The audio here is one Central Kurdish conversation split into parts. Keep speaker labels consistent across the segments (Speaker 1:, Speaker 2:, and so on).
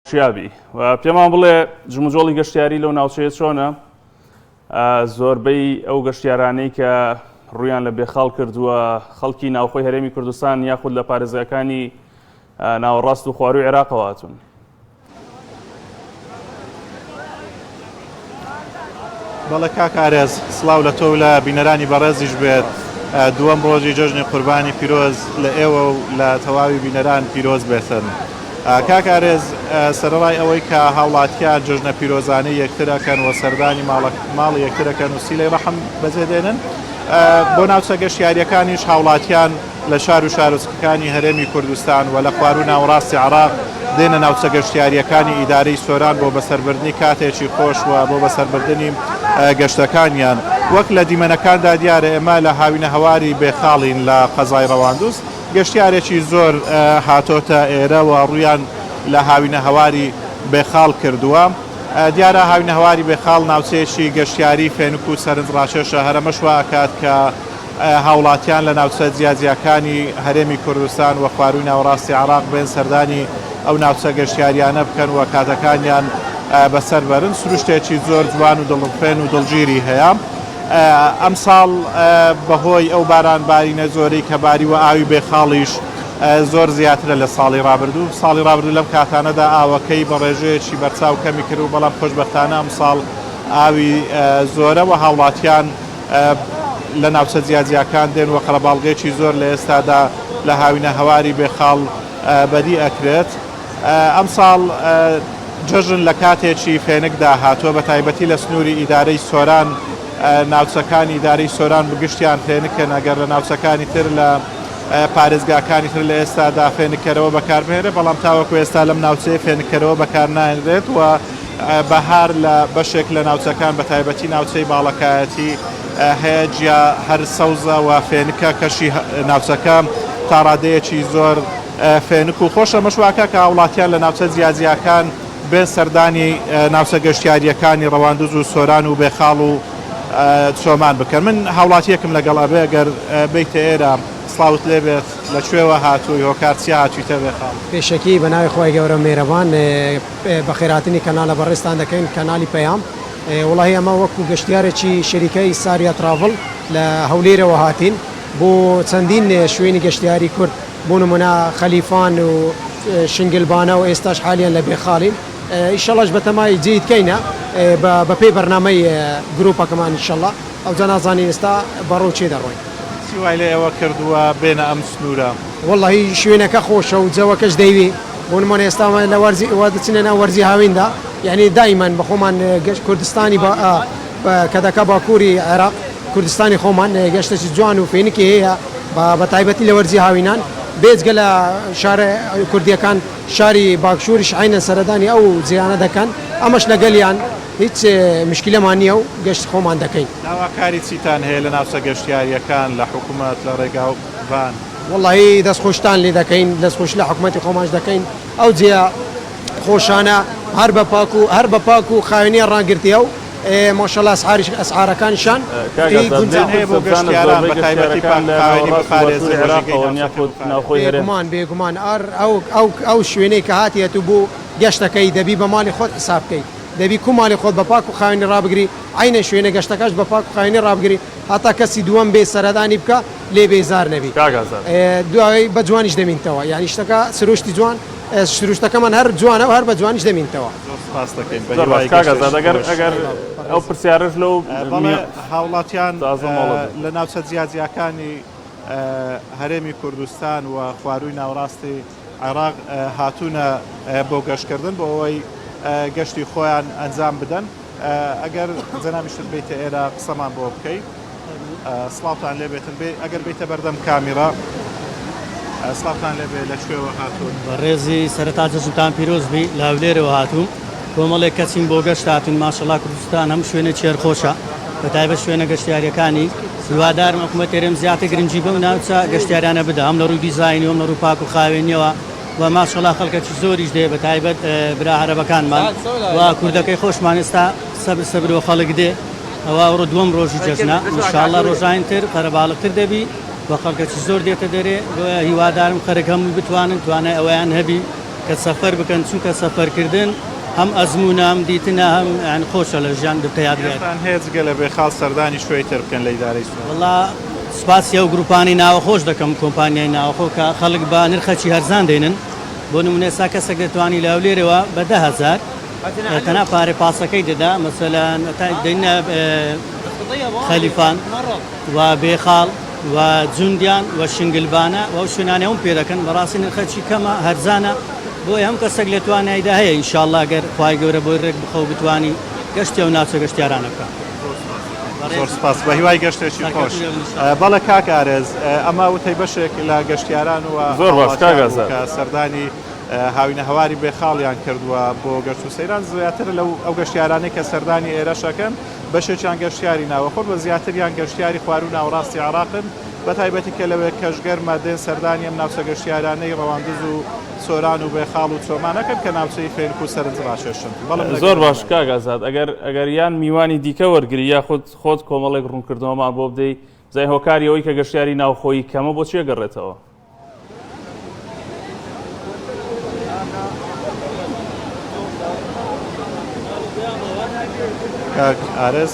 Speaker 1: شیابی و پێمان بڵێ جموجۆڵی گەشتیاری لەو ناوچەیە چۆنە؟ زۆربەی ئەو گەشتیارانەی کە ڕویان لە بێخاڵ کردووە خەڵکی ناوخۆی هەرێمی کوردستان یاخود لە پارێزگاکانی ناوەڕاست و خواروی عێراقەوە هاتوون.
Speaker 2: بەڵێ کاک ئارێز سڵاو لە تۆ و لە بینەرانی بەڕێزیش بێت دووەم ڕۆژی جەژنی قوربانی پیرۆز لە ئێوە و لە تەواوی بینەران پیرۆز بێتن. کاک ئارێز سەرەڕای ئەوەی کە هاوڵاتیان جەژنە پیرۆزانەی یەکتر ئەکەن و سەردانی ماڵی یەکتر ئەکەن و سیلەی ڕەحم بەجێ دێنن بۆ ناوچە گەشتیاریەکانیش هاوڵاتیان لە شار و شارۆچکەکانی هەرێمی کوردستان و لە خواروو ناوەڕاستی عێراق دێنە ناوچە گەشتیارییەکانی ئیدارەی سۆران بۆ بەسەربردنی کاتێکی خۆش و بۆ بەسەربردنی گەشتەکانیان. وەک لە دیمەنەکاندا دیارە ئێمە لە هاوینەهەواری بێخاڵین لە قەزای ڕەواندوز، گەشتیارێکی زۆر هاتۆتە ئێرە و ڕوویان لە هاوینەهەواری بێخاڵ کردووە. دیارە هاوینەهەواری بێخاڵ ناوچەیەکی گەشتیاری فێنک و سەرنجڕاکێشە، هەر ئەمەش وا ئەکات کە هاوڵاتیان لە ناوچە جیاجیاکانی هەرێمی کوردستان و خوارووی ناوەڕاستی عێراق بێن سەردانی ئەو ناوچە گەشتیاریانە بکەن و کاتەکانیان بەسەر بەرن، سروشتێکی زۆر جوان و دڵڕفێن و دڵگیری هەیە. ئەمساڵ بەهۆی ئەو باران بارینە زۆرەی کە باریوە ئاوی بێخاڵیش زۆر زیاترە لە ساڵی ڕابردوو، ساڵی ڕابردوو لەم کاتانەدا ئاوەکەی بە ڕێژەیەکی بەرچاو کەمی کرد بەڵام خۆشبەختانە ئەمساڵ ئاوی زۆرە و هاوڵاتیان لە ناوچە جیاجیاکان دێن و قەرەباڵغێکی زۆر لە ئێستادا لە هاوینە هەواری بێخاڵ بەدی ئەکرێت. ئەمساڵ جەژن لە کاتێکی فێنکدا هاتووە بە تایبەتی لە سنووری ئیدارەی سۆران ناوچەکانی ئیدارەی سۆران بگشتیان فێنکن ئەگەر لە ناوچەکانی تر لە پارێزگاکانی تر لە ئێستادا فێنککەرەوە بەکاربهێنرێت بەڵام تاوەکو ئێستا لەم ناوچەیە فێنککەرەوە بەکارناهێنرێت و بەهار لە بەشێک لە ناوچەکان بە تایبەتی ناوچەی باڵەکایەتی هەیە جیا هەر سەوزە و فێنکە کەشی ناوچەکە تا ڕادەیەکی زۆر فێنک و خۆشە ئەمەش واکە کە هاوڵاتیان لە ناوچە جیاجیاکان بێن سەردانی ناوچە گەشتیارییەکانی ڕەواندوز و سۆران و بێخاڵ و چۆمان بکەن من هاوڵاتیەکم لەگەڵ ئەبێ گەر بیتە ئێرە سڵاوت لێبێت لە کوێوە هاتووی هۆکار چیە هاتوویتە بێخاڵ؟
Speaker 3: پێشەکی بەناوی خوای گەورە مێرەبان بەخێرهاتنی کەنالە بەڕێزتان دەکەین کەنالی پەیام وەڵاهی ئەمە وەکو گەشتیارێکی شەریکەی ساریا تراڤڵ لە هەولێرەوە هاتین بۆ چەندین شوێنی گەشتیاری کورد بۆ نمونە خەلیفان و شنگلبانە و ئێستاش حالیان لە بێخاڵین ئیشەڵاش بەتەمای جێیت کەینە بەپێی بەرنامەی گروپەکەمان ئیشەڵا ئەوجا نازانین ئێستا بەڕەو چێ دەڕۆین.
Speaker 2: چی وای لە ئێوە کردووە بێنە ئەم سنوورە؟
Speaker 3: وەڵاهی شوێنەکە خۆشە و جەوەکەش دەیوێ بۆ نمونە ئێستا لە وەرزی وا دەچینە ناو وەرزی هاویندا یعنی دایمەن بە خۆمان گەشت کوردستانی با کە دەکا باکووری عێراق کوردستانی خۆمان گەشتێکی جوان و فێنکی هەیە بە تایبەتی لە وەرزی هاوینان بێجگە لە شارە کوردیەکان شاری باکشووریش عەینەن سەردانی ئەو جێیانە دەکەن ئەمەش لەگەلیان هیچ مشکیلەمان نییە و گەشتی خۆمان دەکەین.
Speaker 2: داواکاری چیتان هەیە لە ناوچە گەشتیارییەکان، لە حکومەت، لە ڕێگاوبان؟
Speaker 3: وەڵاهی دەست خۆشتان لێ دەکەین دەست خۆشی لە حکومەتی خۆمانش دەکەین ئەو جێیە خۆشانە هەر بە پاک و هەر بە پاک و خاوێنیان ڕاگرتیە و ماشاءاللە ئەسعاریش ئەسعارەکانیشان
Speaker 1: کاک
Speaker 3: پێی
Speaker 1: ئازاد
Speaker 3: گونجاوە.
Speaker 2: هەیە بۆ
Speaker 1: لێم پرسە بزانە
Speaker 2: گەشتیاران
Speaker 1: زۆربەی
Speaker 2: بە تایبەتی
Speaker 1: گەشتیارەکان
Speaker 2: پاک
Speaker 1: لە
Speaker 2: خاوێنی
Speaker 1: ناوەڕاست و
Speaker 2: بپارێزن
Speaker 1: باشووری
Speaker 2: و ژینگەی
Speaker 1: عێراقەوەن
Speaker 2: ناوچەکە
Speaker 1: یاخود
Speaker 2: بپارێزن.
Speaker 1: ناوخۆی هەرێم؟
Speaker 3: بێگومان بێگومان ئار ئەو ئەو ئەو شوێنەی کە هاتیەت و بۆ گەشتەکەی دەبی بە ماڵی خۆت حساب کەی دەبی کو ماڵی خۆت بە پاک و خاوێنی ڕابگری عەینەن شوێنە گەشتەکەشت بە پاک و خاوێنی ڕابگری هەتا کەسی دووەم بێ سەردانی بکا لێ بێزار نەبی
Speaker 1: کاک ئازاد.
Speaker 3: دوای بە جوانیش دەمینتەوە یانی شتەکە سروشتی جوان سروشتەکەمان هەر جوانە و هەر بە جوانیش دەمینتەوە.
Speaker 2: زۆر سپاست دەکەین بە
Speaker 1: زۆر باش
Speaker 2: هیوای
Speaker 1: کاک ئازاد
Speaker 2: گەشتێکی
Speaker 1: ئەگەر
Speaker 2: خۆش.
Speaker 1: ئەگەر ئەو پرسیارەش لەو
Speaker 2: بەڵێ هاوڵاتیان
Speaker 1: تازە مۆڵەت بێ.
Speaker 2: لە ناوچە جیاجیاکانی هەرێمی کوردستان و خوارووی ناوەڕاستی عێراق هاتوونە بۆ گەشتکردن بۆ ئەوەی گەشتی خۆیان ئەنجام بدەن. ئەگەر جەنابیشت بیتە ئێرە قسەمان بۆ بکەی سڵاوتان لێ بێتن بێ ئەگەر بیتە بەردەم کامیرا سڵاوتان لێ بێ لە کوێوە هاتوون؟
Speaker 4: بەڕێزی سەرەتا جەژنتان پیرۆز بی لە هەولێرەوە هاتووم کۆمەڵێک کەسین بۆ گەشت هاتوون ماشەڵا کوردستان هەموو شوێنێک چێر خۆشە بە تایبەت شوێنە گەشتیاریەکانی هیوادارم حکوومەت هەرێم زیاتر گرنگی بەو ناوچە گەشتیارانە بدا هەم لە ڕووی دیزاینی و هەم لە ڕووی پاک و خاوێنیەوە و ماشەڵا خەڵکەکی زۆریش دێ بە تایبەت برا عەرەبەکانمان و کوردەکەی خۆشمان ئێستا سەبر سەبر و خەڵک دێ ئەوە ئەوڕۆ دووەم ڕۆژی جەژنە ئینشاڵڵا ڕۆژانی تر قەرەباڵغتر دەبی و خەڵکەکی زۆر دێتە دەرێ بۆیە هیوادارم خەرک هەمووی بتوانن توانای ئەوەیان هەبی. کە سەفەر بکەن چونکە سەفەرکردن هەم ئەزموونە هەم دیتنە هەم یانی خۆشە لە ژیان دەبتە یادگاری.
Speaker 2: پێتان هەیە جگە لە بێخاڵ سەردانی شوێی تر بکەن لە ئیدارەی سۆران؟
Speaker 4: وەڵا سوپاسی ئەو گروپانەی ناوەخۆش دەکەم کۆمپانیای ناوەخۆ کە خەڵک بە نرخەکی هەرزان دێنن بۆ نمونە ئێستا کەسێک دەتوانی لە هەولێرەوە بە 10,000 تەنها پارەی پاسەکەی دەدا مەسەلەن تا دێنە خەلیفان و بێخاڵ و جوندیان و شنگلبانە و ئەو شوێنانەی هەموو پێ دەکەن بەڕاستی نرخەکی کەمە هەرزانە بۆیە هەم کەسێک لە توانایدا هەیە ان شاء اللە گەر خوای گەورە بۆی ڕێک بخە و بتوانی گەشتی ئەو ناوچە گەشتیارانە بکا.
Speaker 2: زۆر سپاس بە هیوای گەشتێکی خۆش.
Speaker 4: سەرکەوتوو بن ان شاء اللە.
Speaker 2: بەڵێ کاک ئارێز ئەمە وتەی بەشێک لە گەشتیاران و
Speaker 1: زۆر باش کاک
Speaker 2: هاوڵاتیان بوو
Speaker 1: ئازاد.
Speaker 2: کە سەردانی هاوینەهەواری بێخاڵیان کردووە بۆ گەشت و سەیران زیاتر لەو ئەو گەشتیارانەی کە سەردانی ئێرەش ئەکەن بەشێکیان گەشتیاری ناوەخۆن و زیاتریان گەشتیاری خواروو ناوەڕاستی عێراقن، بەتایبەتی کە لەوێ کەش گەرمە دێن سەردانی ئەم ناوچە گەشتیارانەی ڕەواندز و سۆران و بێخاڵ و چۆمان ئەکەن کە ناوچەی فێنک و سەرنجڕاکێشن. بەڵێ من
Speaker 1: زۆر
Speaker 2: لەگەڵ
Speaker 1: باش کاک ئازاد ئەگەر ئەگەر یان میوانی دیکە وەرگری یاخود خۆت کۆمەڵێک ڕوونکردنەوەمان بۆ بدەی بزانین هۆکاری ئەوەی کە گەشتیاری ناوخۆیی کەمە بۆ چی ئەگەڕێتەوە؟
Speaker 2: کاک ئارێز.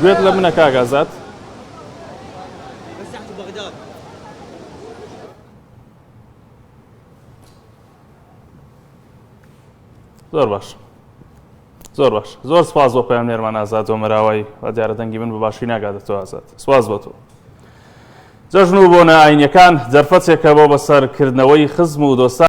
Speaker 1: گوێت لە منە کاک ئازاد؟ زۆر باش زۆر باش زۆر سپاس بۆ پەیامنێرمان ئازاد ئۆمەراوای و دیارە دەنگی من بە باشی ناگاتە تۆ ئازاد سپاس بۆ تۆ جەژن و بۆنە ئاینیەکان دەرفەتێکە بۆ بەسەرکردنەوەی خزم و دۆستان.